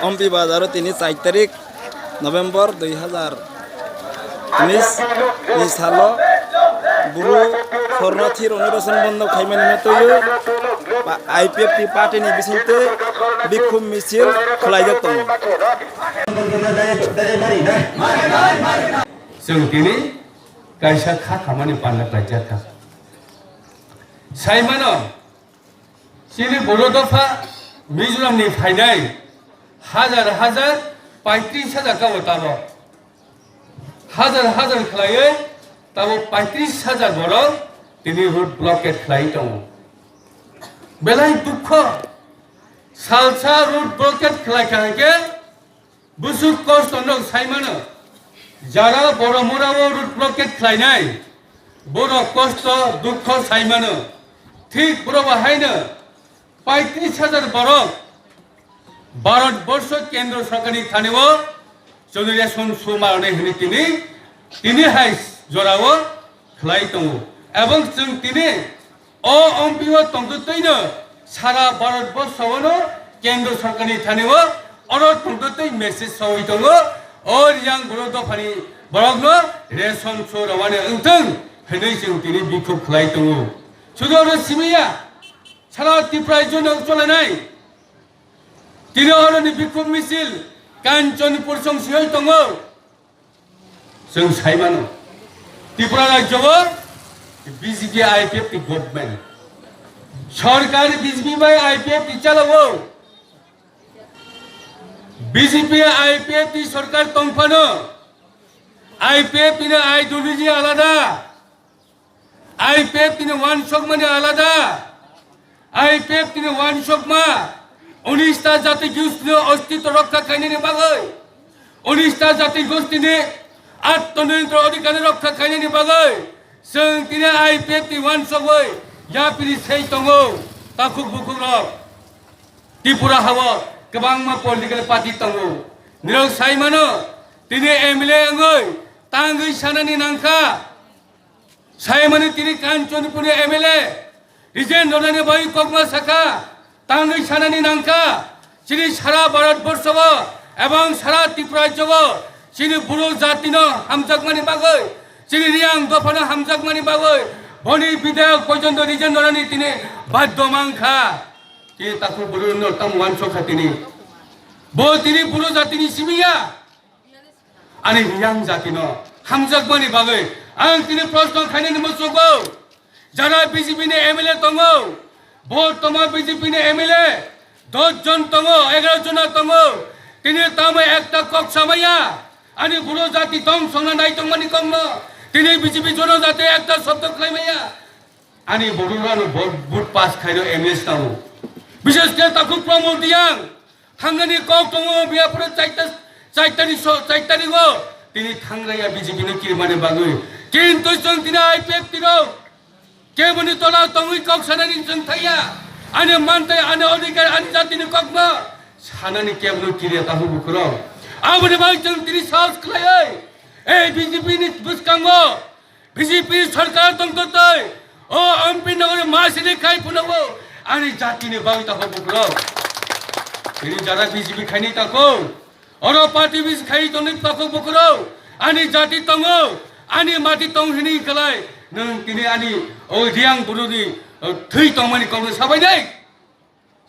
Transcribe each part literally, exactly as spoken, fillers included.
Ompi bazaro tini char tarik November dui hazar unis ni salo buru sornathi rokno ration bondo khaimani no twiwi pa-, I P F T party ni bisingtwi bikhum misil khwlaijak tongo. Chwng tini kaisa kha khamani panda khlaijak kha. Saimano, chini Bodo dopha Mizoram ni phainai hajar hajar paitris hajar kabo tabo. Hajar hajar khlaiwi tabo paitris hajar borok tini road blockade khlai tongo. Belai dukho, salsa road blockade khlai kha hwnkhe bwswk kosto no saimano. Jara Boromurao road blockade khlainai, borok kosto dukho saimano. Thik borok bo haino paitris hajar borok Bharat borsho kendro sorkarni thani o chwngni ration suma rwnai hwnwi tini, tini hai jorao khlai tongo. Ebong chwng tini o ompi o tongtwtwino sara Bharat borsho no kendro sorkarni thani o oro tongtwtwi message sawi tongo, o Riyang Bodo dophani borokno ration so rwmani wngthwng hwnwi chwng tini bikhuk khlai tongo. Sudo oro simiya, sara Tripura rajyo no cholainai. Tini oroni bikhuk misil Kanchanpur song siyoi tongo. Chwng saimano, Tripura rajyo o B J P I P F ni government. Sorkar B J P bai I P F ni chalao. B J P I P F ni sorkar tongphano I P F ni ideology alada. I P F tini wansokmani alada. I P F tini wansokma. Unis ta jati gostini ostitw rokha khainani bagwi, unis ta jati gostini atmaniyontron adhikar rokha khainani bagwi chwng tini I P F tini wansogwi yapini sei tongo. Takhuk bukhuk rok Tripura hao kwbangma political party tongo. Nirok saimano tini M L A wngwi tangwi sanani nangkha. Saimani tini Kanchanpurni M L A Rijen Ronani bai kokma sakha, tangwi sanani nangkha, chini sara Bharat borsho o ebong sara Tripura rajyo o chini Bru jatino hamjakmani bagwi, chini Riyang dophano hamjakmani bagwi, boni bidhayok porjonto Rijen Ronani tini badhyo mankha. Tini takhuk Bru no tam wansokha tini. Bo tini Bru jatini simi ya. Ani Riyang jatino hamjakmani bagwi ang tini proshno khainani muchugo. Jara B J P ni M L A tongo, bo toma B J P ni M L A dos jon tongo, egaro jona tongo. Tini tamo ekta kok samaya, ani Bru jati tong songna nai tongmani kokno tini B J P jono jati ekta shobdo khlaimaya. Ani Bru rano vote, vote pass khaino M S tongo. Bishes khe takhuk Pramod Riyang. Thangnani kok tongo, biya phuru chaita, chaitani so, chaitani go. Tini thangraya B J P no kirmani bagwi. Kintu chwng tini I P F tino keboni tola tongwi kok sanani chwng thaya. Ani mantai, ani odhikar, ani jatini kokno sanani keboni kiriya tahu bukhurok. Aboni bagwi chwng tini sahos khlaiwi ei B J P ni bwskango B J P sorkar tongtotoi, o M P nogori masini khai phunukgo, ani jatini bagwi takhuk bukhurok. Tini jara B J P khaini takhuk, oro party bis khai tongni takhuk bukhurok, ani jati tongo, ani mati tong hini kalai, nwng tini ani o Riyang Bruni, o thwi tongmani kokno sabai nai.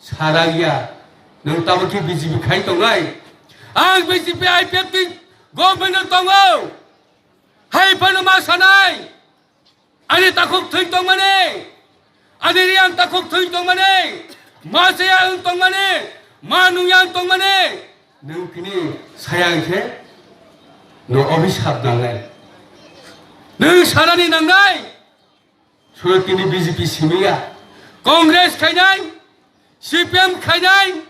Saragya, nwng tabukhe B J P khai tongnai. Ang B J P I P F ni government o tongo. Hai phano ma sanai. Ani takhuk thwi tongmani. Ani Riyang takhuk thwi tongmani. Ma saya ang tongmani. Ma nungya ang tongmani. Nwng tini saya ang khe no obhisap nangnai. Nwng sanani nangnai. Suro tini B J P simiya, Congress khainai, C P M khainai,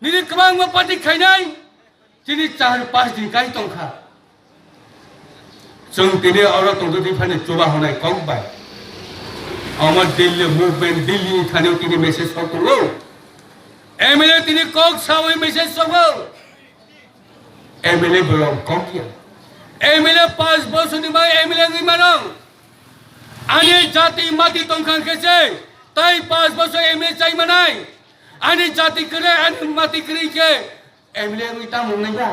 nini kwbangma party khainai, tini char pas din kai tongkha. Chwng tini oro tongtwtwi phani chuba honai kok bai. Omo Delhi movement, Delhi ni thani tini message sok tongo. M L A tini kok sawi message sogo. M L A bolong kok ya. M L A pas bosor ni bai M L A wngwi mano. Ani jati mati tongkha khe se, tai pas bosor M L A chai manai. Ani jati kwrwi, ani mati kwrwi khe M L A wngwi tamo wngnai ba?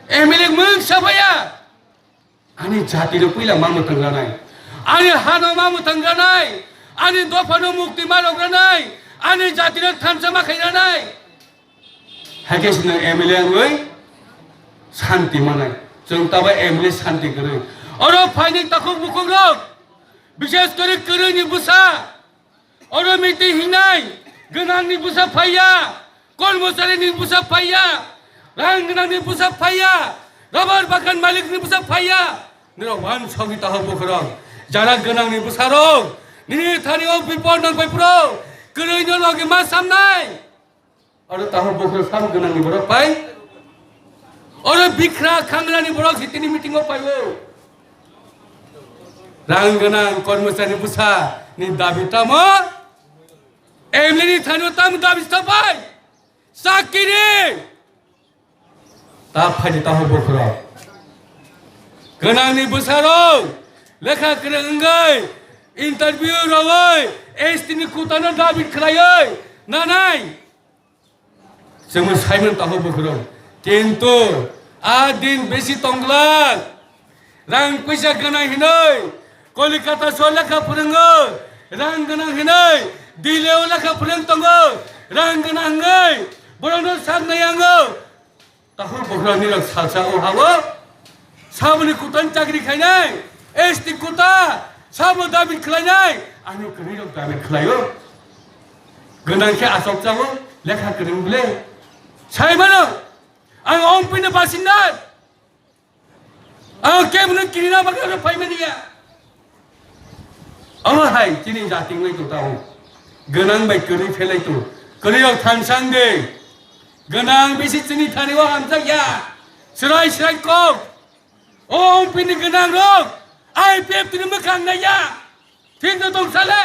M L A wng sa phaiya. Ani jati no puila ma mwthang ranai. Ani hano ma mwthang ranai. Ani dopha no mukti ma rok ranai. Ani jati no thansa ma khai ranai. Haikhe sino M L A wngwi santi manai. Chwng tabo M L A santi kwrwi. Oro phaini takhuk bukhuk rok. Bishes kori kwrwi ni bwsa. Oro meeting hingnai, gwnangni bwsa phaiya, kormocharini bwsa phaiya, rang gwnangni bwsa phaiya, rubber bagan malikni bwsa phaiya. Nirok wan sogwi taho bokhorok, jara gwnangni bwsarok, nini thani o bipor nangpai phuru, kwrwino logi ma samnai. Oro taho bokhorok sam gwnangni borok pai. Oro bikra khangrani borok si tini meeting o pai o. Rang gwnang kormochari bwsa ni dabi tamo? M L A ni thani o tamo dabi sa pai? Sakiri. Ta phaidi taho bokhorok. Gwnangni bwsarok lekha kwrwng wngwi interview rwwi S T ni kutano dabi khlaiwi nanai. Chwngno saimano takhuk bukhurok. Kintu a din besi tongglak. Rang puisa gwnang hinwi Kolikata so lekha phwrwngo. Rang gwnang hinwi Delhi o lekha phwrwng tongo. Rang gwnang hinwi borokno sak nai ango. Takhuk bukhurok nirok salsa o hao. Saboni kutan chakri khainai, S T kuta, sabo dabi khlainai, ano kwrwi rok dabi khlaio. Gwnang khe asok chao, lekha kwrwng ble. Sai mano, ang ongpini basinda. Ang kebno kirina bagwi ano phaimani ya. Omo hai chini jati wngwi tong tao. Gwnang bai kwrwi phelai tong. Kwrwi rok thansang de. Gwnang bisi chini thani o hamjak ya. Srai srai kok. O ongpini gwnang rok. I P F T ni mwkhang nai ya. Thik no tong sale.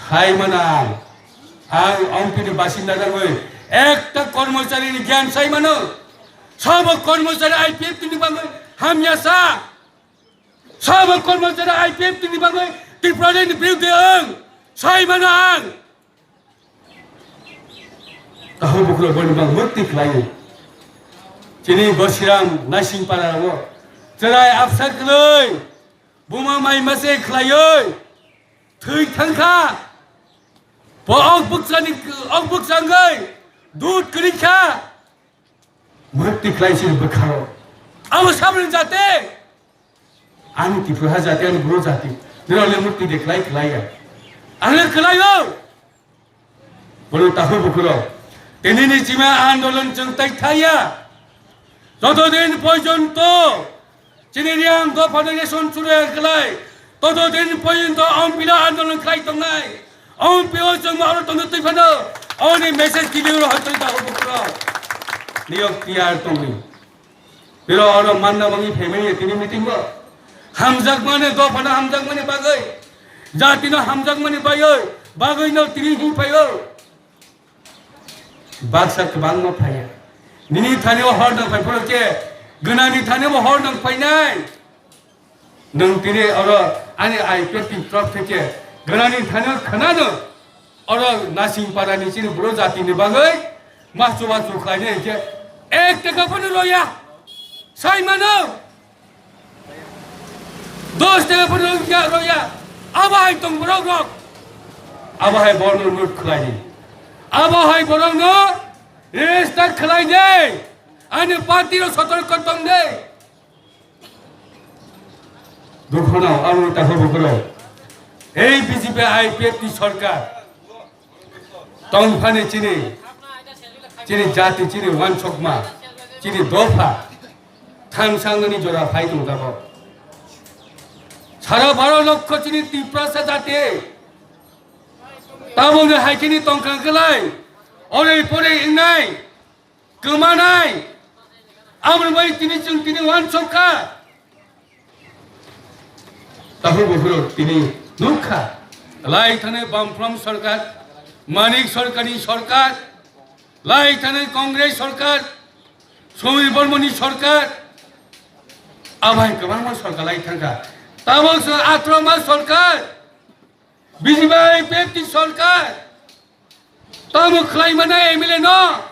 Sai mano ang. Ang ongpini basinda jagwi. Ekta kormochari ni gyan sai mano. Sabo kormochari I P F T ni bagwi hamya sa. Sabo kormochari I P F T ni bagwi Tripura ni birudhe ang sai mano ang. Takhuk bukhurok boni bang mukti khlaio. Chini Gosiram Naising para o chwrai absa kwlwi buma mai mase khlaioi thwi thangkha. Bo ok bukchani ok bukchangwi dud kwrwi kha. Mukti khlai sini bwkhao. Abo saboni jati. Ani Tripura jati, ani Bru jati. Nirok le mukti de khlai khlai ya. Ang le khlai o. Bono takhuk bukhurok. Tini ni chima andolon chwng tai thaya. Joto din porjonto chini Reang dopha ni ration chura khlai. Toto din porjonto ang pila andolon khlai tongnai. Ang pio chwng ma aro tongno twi phano. Oni message kili ro hotoi ta hobukro. Niyok tiyar tongni. Piro oro manna mangi family tini meeting bo. Hamjak mane dopha no hamjak mane bagoi. Jati no hamjak mane bagoi. Bagoi no tini hi phayo. Baksa kwbangma phaiya. Nini thani o hor nang phai phoro khe, gwnangni thani bo hor nang phainai. Nwng tini oro ani I P F T ni torof theke gwnangni thani o khwnano, oro Nasing para ni chini bro jati ni bagwi machu machu khlainai khe ek taka phano roya. Sai mano. Dos taka phano rokya, rokya. Abo hai tong borok rok. Abo hai borok no lut khlai di. Abo hai borok no register khlai di. Ani party rok sotorko tong di. Dukhono abo ta hobo kro. Ei B J P I P F ni sarkar. Tongphani chini, chini jati, chini wansokma, chini dopha, thansangni jora phai tong tabok. Sara baro lokho chini Tiprasa jati, tabokni hai chini tongkha kwlai, orei porei wngnai, kwmanai, aboni bai tini chwng tini wansokha. Takhuk bukhurok tini nukha, lai thani Bamfront sarkar, Manik sarkarni sarkar, lai thani Congress sarkar, Sumir Bormani sarkar, abai kwbangma sarkar lai thangkha. Tabok se atroma sarkar, B J P I P F ni sarkar, tamo khlai mano M L A no?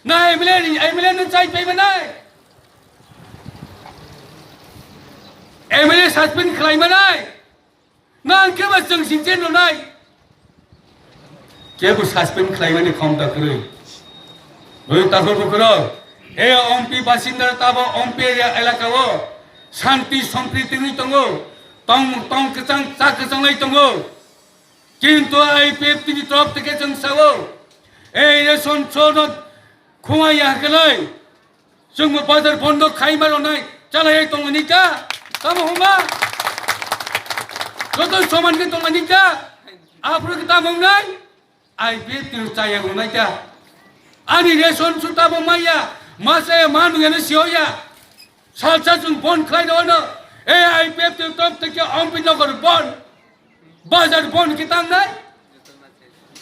Na M L A ni, M L A no chai pai manai. M L A suspend khlai manai. Na ang khe ba chwng singchen rwnai. Kebo suspend khlai mani khomta kwrwi. Boi takhor bukhurok. E Ompi basinda tabo Ompi area elaka o shanti sompriti wngwi tongo. Tong, tong kwchang, cha kwchang lai tongo. Kintu I P F T ni torop theke chwng sao, ei ration shono khumai ya hwnkhe lai, chwngbo bazar bondo khai ma rwnai, chalai tongmani kha, tamo hwnba? Joto soman khe tongmani kha, aphuru khe tamo wngnai? I P F T ni chaya wngnai kha. Ani ration su tabo maya, ma chaya ma nuyano siyo ya. Salsa chwng bon khlai rw no, ei I P F T ni torop theke Ompi nogor bon. Bazar bon khe tangnai?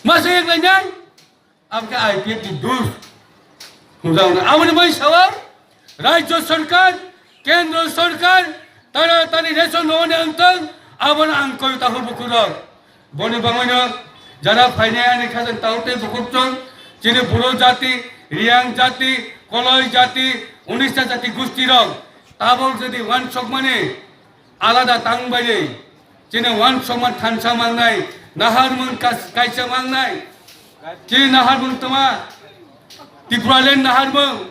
Masa yak lainai? Abokhe I P F ni dus. Hwnjak aboni bai sao, Rajya Sarkar, Kendra Sarkar, tara tani ration no hwnwi wngthang, abono ang koi takhuk bukhuk rok. Boni bagwino jara phainai ani khajang takhuk tei bukhuk chwng, chini Boro jati, Riyang jati, Koloi jati, Unista jati gusti rok, tabok jodi wansokmani, alada tang bai de. Chini wansokma thansa mangnai, naharmung kas-, kaisa mangnai. Chini naharmung tongma, Tipraland naharmung.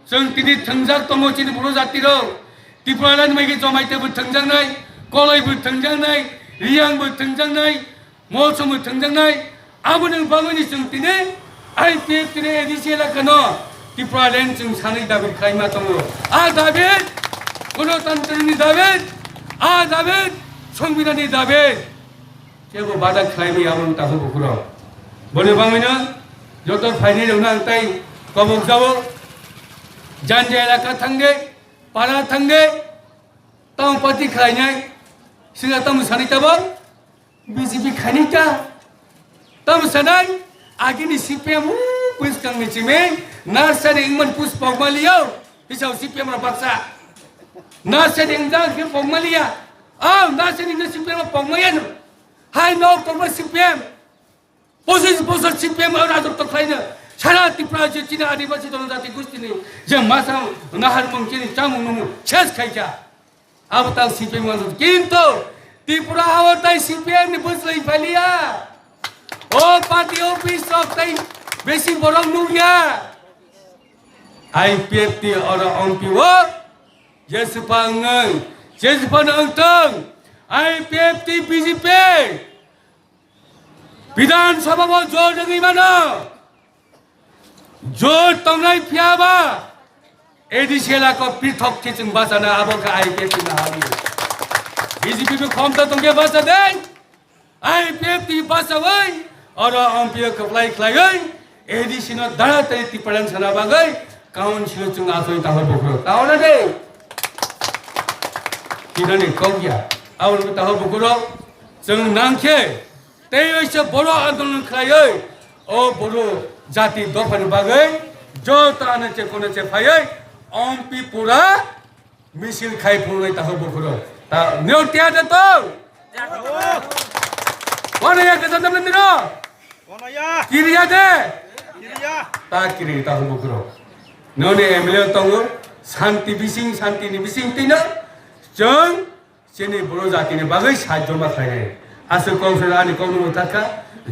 Chwng tini thwngjak tongo chini Boro jati rok. Tipraland maikhe Jomaitabo thwngjaknai, Koloibo thwngjaknai, Riyangbo thwngjaknai, Mosongbo thwngjaknai, aboni bagwini chwng tini I P F tini A D C elakano Tipraland chwng sanwi dabi khlaima tongo. A dabi Gonotantrani dabi, a dabi Songbidanni dabi. Kebo bada khlaimaya aboni takhuk bukhurok. Boni bagwino joto phainai rokno ang tai kobok jabo. Janja elaka thangde, para thangde, tamo party khlainai, sila tamo sanwi tabok. B J P khaini ta. Tamo sanai, agini C P M, uh, bwskangni chimi, nursery wngmani puspok maliyo, hisao C P M rok baksa. Nursery wngjak khe pok maliya. Ah, nursery wngna C P M rok pok maliya no. Hai nok tongma C P M. Pochis bosor C P M rok rajotw khlaino. Sara Tripura je chini adibasi jonojati gustini, je masa naharmung chini chamung nungmung, ses khaikha. Abo tal C P M wngkha. Kintu Tripura hao tai C P M ni bwslai phailiya. O party office rok tai besi borok nukya. I P F T oro ompi o jesupha wngwi, jesupha no wngthong. I P F T B J P Bidhan Sabha o jor wngwi mano. Jor tongnai phiya ba A D C elaka o prithok khe chwng bachana abo khe I P F T ni hamya. B J P bo khomta tongkhe bacha de. I P F T bachawi oro ompi o kwplai khlaiwi A D C no dara tei Tipraland sana bagwi council o chwng achoi takhuk bukhurok. Taona de. Tinani kok ya. Abo takhuk bukhurok chwng nangkhe tei waisa boro andolon khlaiwi o boro jati dophani bagwi joto ano che kono che phaiwi ompi pura misil khai phungnai takhuk bukhurok. Ta neo tiya de to? Kono ya kesa dam niro? Kono ya. Kiriya de? Kiriya. Ta kiri takhuk bukhurok. Noni M L A tongo, shanti bising, shanti ni bising tino. Chwng chini boro jati ni bagwi sajjo ma khlainai. Aswk kok se ani kok no thaka,